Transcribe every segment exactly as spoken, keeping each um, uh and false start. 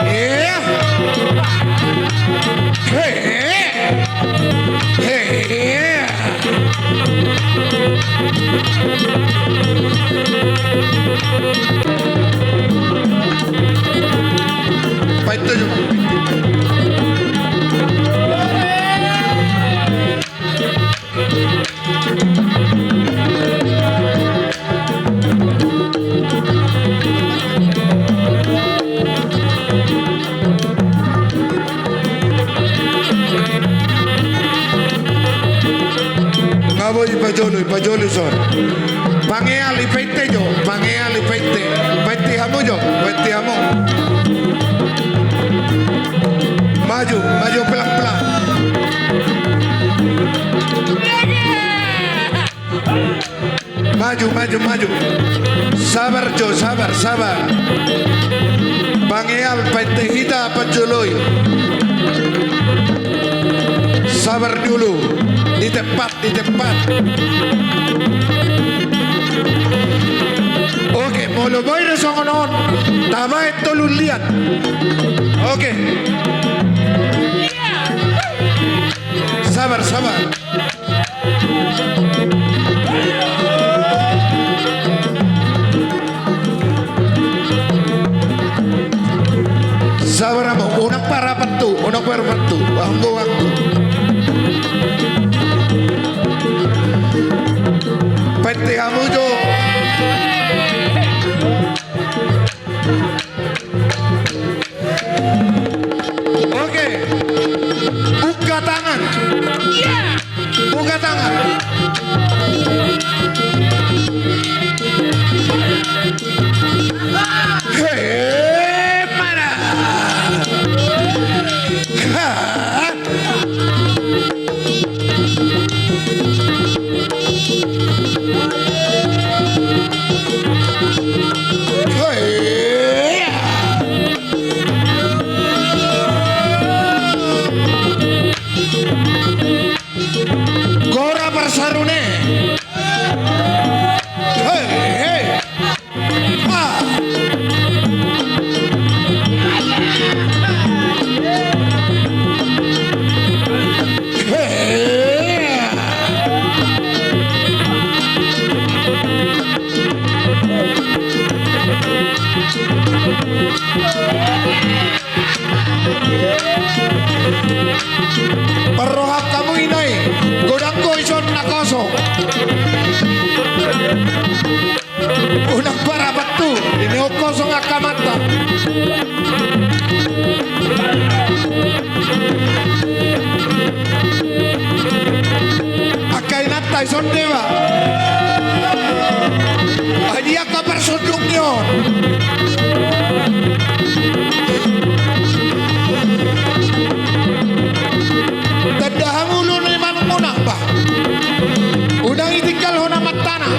Iya. Hei. Hei. Painte jo. Nga boi, pajolo, pajolo son. Pangeali, painte jo, pangeali, painte. Painte hamu jo, painte hamu. Maju, maju pelan-pelan. Maju, maju, maju. Sabar jo, sabar, sabar. Pangeal, painte hita, pajoloi. Sabar dulu. Di tempat, di tempat. Oke, molo boi do songon on, tabaen tolu liat. Oke. Sabar, sabar. Sabar hamu, unang parapat tu, unang parapat tu, anggo waktu. Painte hamu jo. Oke. Buka tangan. Iya. Buka tangan. Hei, mana? Ha. Gora parsarune. Hei, hei. Parrohahon hamu inna i, godang do ison na kosong. Unang parapat tu, ini kosong angka mata. Angka inanta ison deba. Ai dia angka parsonduk ni on. Tanda hamu ulu ni manukmuna bah. Unang ditinggalhon amantana.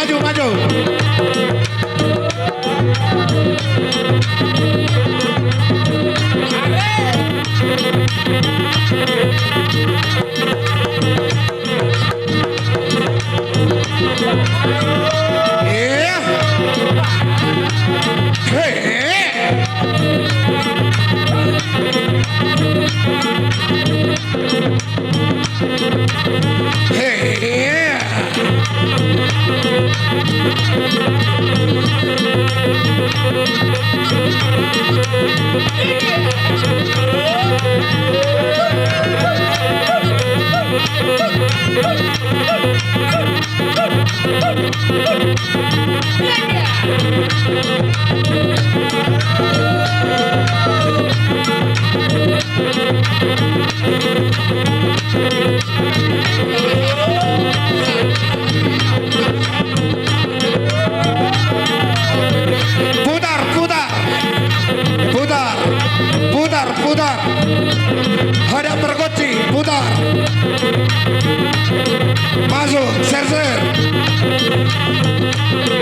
Maju, maju. Iya. Hei. Hei. Putar, putar. Putar. Putar, putar. Hadap margoci, putar. Masuk, serser.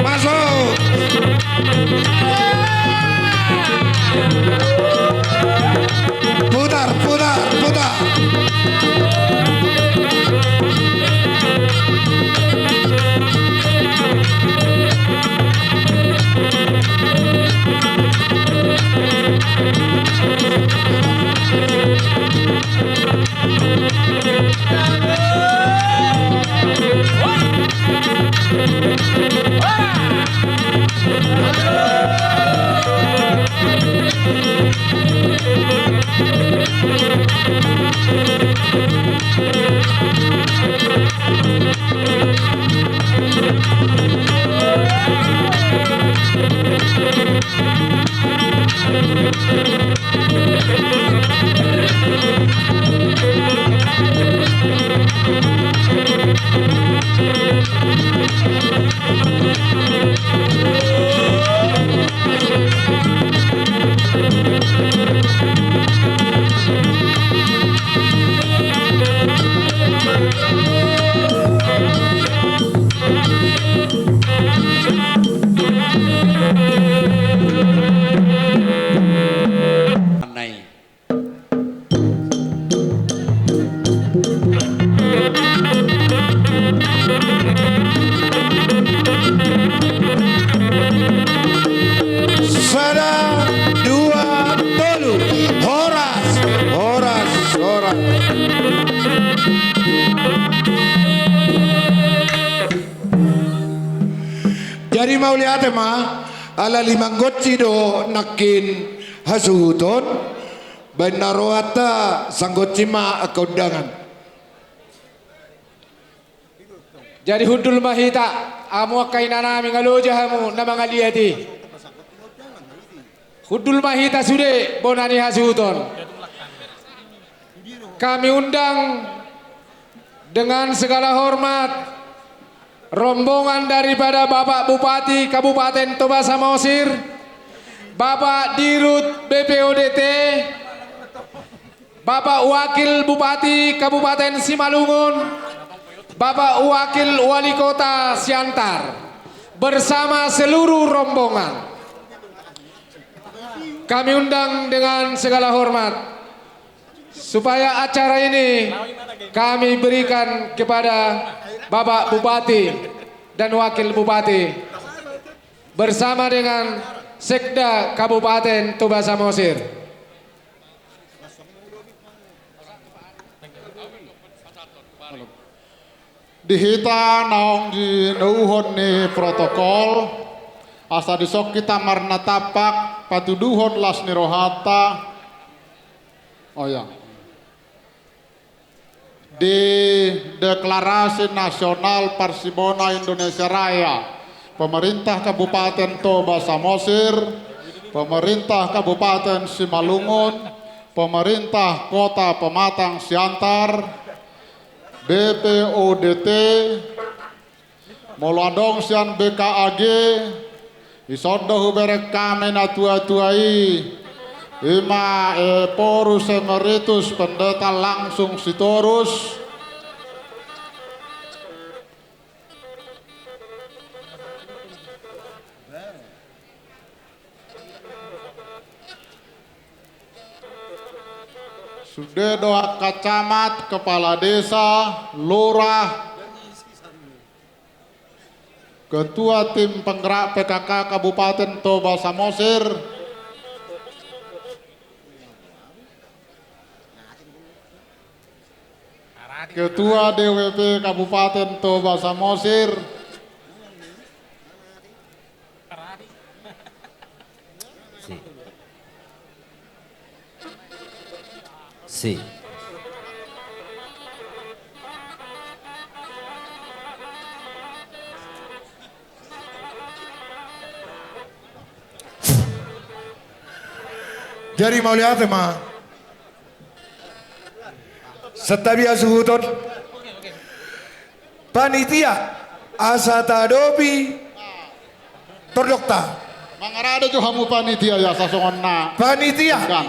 Masuk. Putar, putar, putar. Sada, dua, tolu. Horas, horas, horas. Jadi mauliate ma, ala limanggonsi do nangkin hasuhuton. Baen na rohanta sanggonsi ma angka undangan. Jadi hundul ma hita, hamu angka inanami, nga loja hamu na mangaliat i. Hundul ma hita sude bona ni hasuhuton. Kami undang dengan segala hormat rombongan daripada Bapak Bupati Kabupaten Toba Samosir, Bapak Dirut B P O D T, Bapak Wakil Bupati Kabupaten Simalungun, Bapak Wakil Wali Kota Siantar, bersama seluruh rombongan. Kami undang dengan segala hormat supaya acara ini kami berikan kepada Bapak Bupati dan Wakil Bupati bersama dengan Sekda Kabupaten Toba Samosir. Di hita naung jinouhon ni protokol, asa dison hita marnatampak patuduhon las ni rohanta. Oh ya. Di deklarasi nasional Parsimona Indonesia Raya, pemerintah Kabupaten Toba Samosir, pemerintah Kabupaten Simalungun, pemerintah Kota Pematang Siantar, B P O D T, molo adong sian B K A G, dison do hubereng hami na tuatua i, ima Ephorus Emeritus Pendeta Langsung Sitorus, Sude do angka camat, kepala desa, lurah, ketua tim penggerak P K K Kabupaten Toba Samosir, ketua D W P Kabupaten Toba Samosir. Si. Si. Jadi mauliate ma. Santabi hasuhuton. Panitia, asa taadopi tordokta. Mangarade jo hamu panitia ya, sasongon na. Panitia. Kan.